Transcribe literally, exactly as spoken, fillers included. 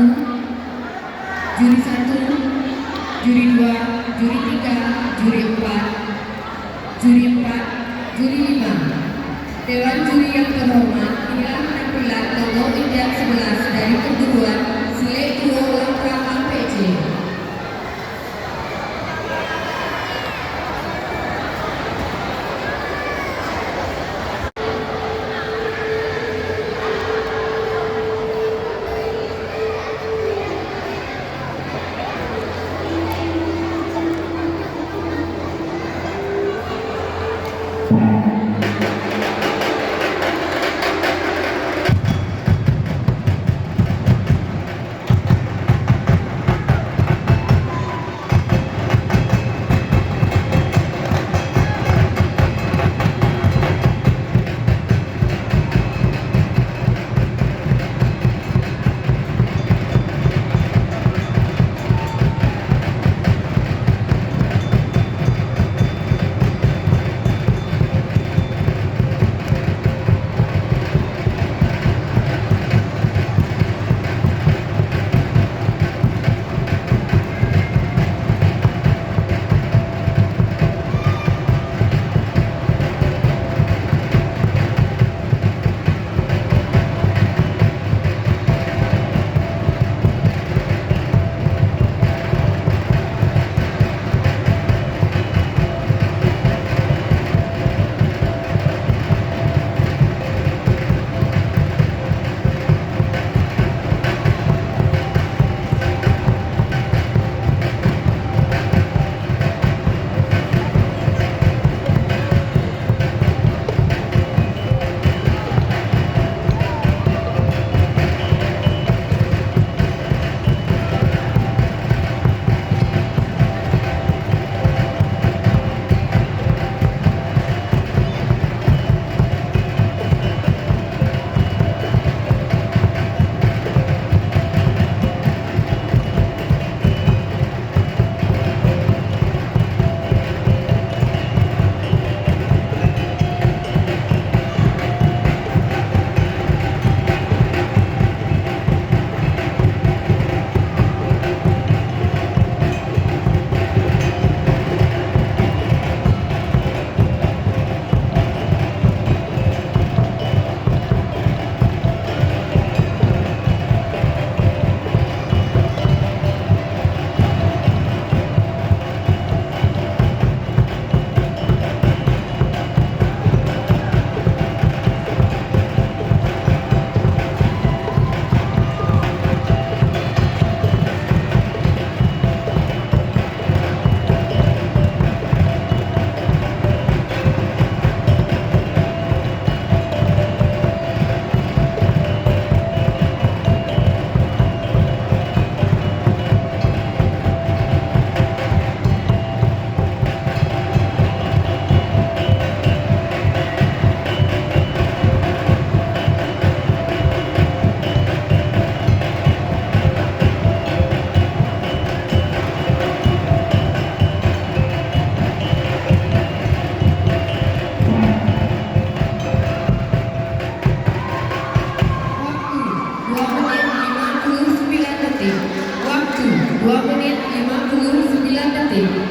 Juri satu, juri dua, juri tiga, juri empat, juri empat, juri lima. Dewan juri yang terhormat, inilah penampilan nomor undian sebelas dari perguruan Silek Duo Langkah Ampek J. Waktu, dua menit lima puluh sembilan detik. Waktu, dua menit lima puluh sembilan detik.